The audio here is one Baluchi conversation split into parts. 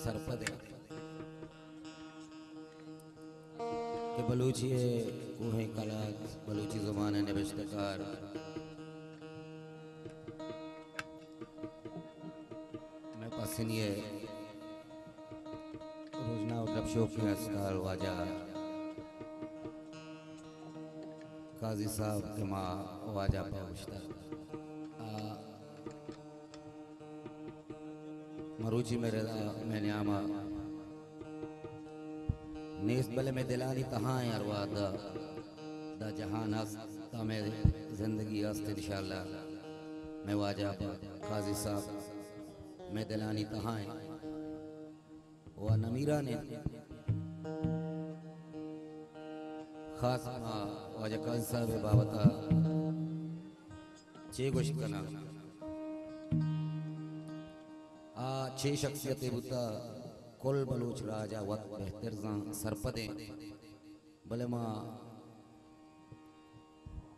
سرپد ایں کہ بلوچی ءِ کوہیں کلات، بلوچی زبان ءِ نبشتہ کار مئے پسنی ءِ روژنا ءُ درپشوکیں استال واجہ قاضی صاحب کہ ما واجہ پہ گوشتگ، آ مروچی مئے ردا مئے نیاما نیست، بلے مئے دلانی تہا ایں۔ ہر وہد ءَ داں جہان ہست، تاں مئے زندگی ہست، انشاءاللہ مئے واجہ قاضی صاحب مئے دلانی تہا ایں ءُ نمیران ایں۔ خاص ما واجہ قاضی صاحب ءِ بابت ءَ چے گوشت کناں؟ آ چے شخصیتے بوتا؟ کل بلوچ راج ءَ وت بہتر زان، سرپد ایں۔ بلے ما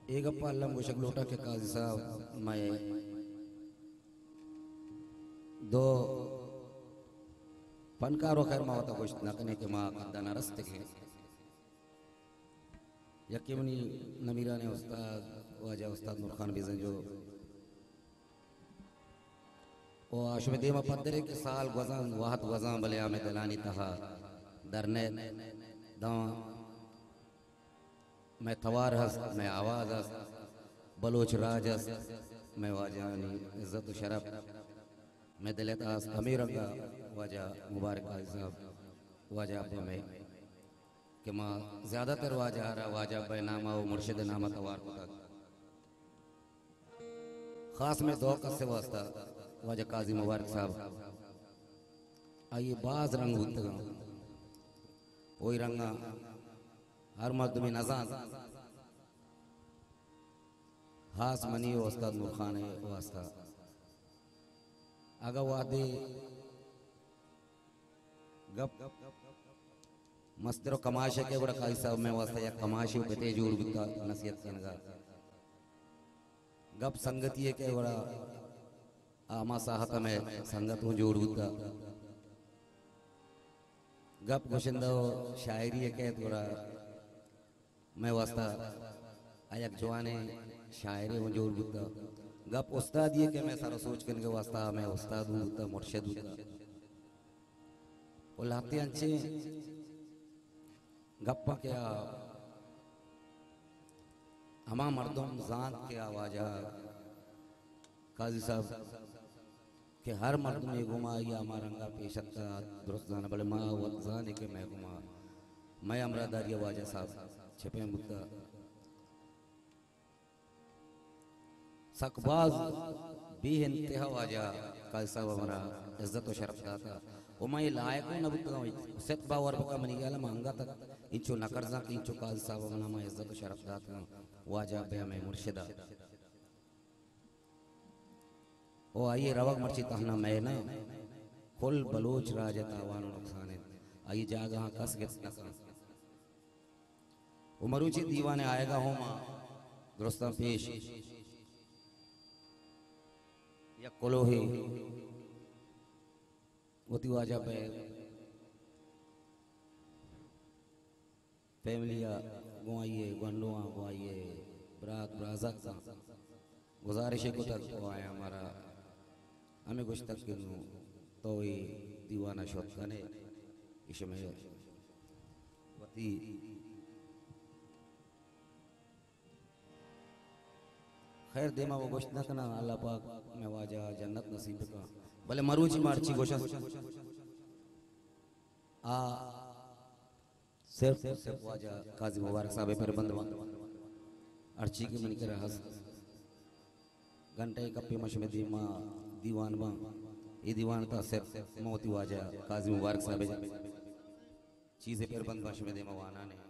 اے گپ ءَ الم گوشگ لوٹاں کہ قاضی صاحب مئے دو فنکار، و خیر ما وتا گوشت نہ کنیں کہ ما قد ءَ نہ رستگیں۔ یکے منی نمیرانیں استاد واجہ استاد نورخان بیزنجو، و آ شمئے دیم ءَ پدرے کہ سال گوزان، وہد گوزان، بلے آ مئے دلانی تہا در نئیت۔ داں مئے توار ہست، مئے آواز ہست، بلوچ راج ہست، مئے واجہانی عزت ءُ شرپ مئے دل ءِ تہا ہست۔ ہمے رنگ ءَ واجہ مبارک قاضی صاحب، واجہ ابا مئے کہ ما زیادہ تر واجہ ءَ را واجہ ابا ءِ نام ءَ ءُ مرشد ءِ نام ءَ توار کتگ۔ خاص مئے دو کس ءِ واسطہ واجہ قاضی مبارک صاحب، آئی ءِ باز رنگ بوتگ اَنت، وہی رنگاں ہر مردمے نہ زانت، خاص منی ءُ استاد نورخان ءِ واسطہ۔ اگاں وہدے گپ مستر ءُ کماش ءِ کہ گڑا قاضی صاحب مئے واسطہ یک کماشے ءُ پتے جوڑ بوتا نصیحت کنگ ءَ۔ گپ سنگتی ءِ کہ گڑا آ ہما ساہت ءَ مئے سنگت اوں جوڑ بوتا۔ گپ گشندہ ءُ شاعری ءِ کئیت گڑا مئے واسطہ آ یک جوانیں شاعرے اوں جوڑ بوتا۔ گپ استادی ءِ کہ مئے سر ءُ سوج کنگ ءِ واسطہ مئے استاد اوں بوتا، مرشد بوتا۔ ءُ لہتے انچیں گپاں کہ آ ہما مردم زانت کہ آ واجہ قاضی صاحب کہ ہر مردمے گوما آئی ءَ ہما رنگ ءَ پیش اتکگ، درست زاناں، بلے ما وت زانیں کہ مئے گوما مئے ہمراہداری ءَ واجہ صاحب چہ پیم بوتگ۔ سک باز بے انتہا واجہ قاضی صاحب ءَ منا عزت ءُ شرپ داتگ ءُ من اے لائق اوں نہ بوتگاں۔ سچ باور بکن، منی ہیال ءَ من انگت انچو نہ کرزاں کہ انچو قاضی صاحب ءَ منا ہما عزت ءُ شرپ داتگ۔ واجہ بیا مئے مرشد ءَ۔ ءُ آئی ءِ روگ مرچی تہنا مئے نہ، کل بلوچ راج ءِ تاوان ءُ نقصان اِنت۔ آئی ءِ جاگہ ءَ کس گپت نہ کنت۔ ءُ مروچی دیوان ءِ آیگ ءَ ہوں ما درستاں پیش یک کلوہے وتی واجہ پہ فیملی ءَ گوں آئی ءِ گونڈواں، گوں آئی ءِ برات برازاتکاں گزارشے کتگ ءُ آیاں مارا ہمے گوشتگ کہ نوں تو اے دیوان ءَ شت کن ئے، ایش مئے وتی خیر دیما و گوشت نہ کناں، اللہ پاک مئے واجہ ءَ جنت نصیب بکن۔ بلے مروچی ما ہرچی گوشاں آ صرف، صرف واجہ قاضی مبارک صاحب ءِ پر بند باں۔ ہرچی کہ منی کرا ہست، گھنٹہ ءِ کپے ما شمئے دیما دیوان باں۔ اے دیوان ءِ تہا صرف من وتی واجہ قاضی مبارک صاحب ءِ چیزے پر بند باں، شمئے دیما وانان ایں۔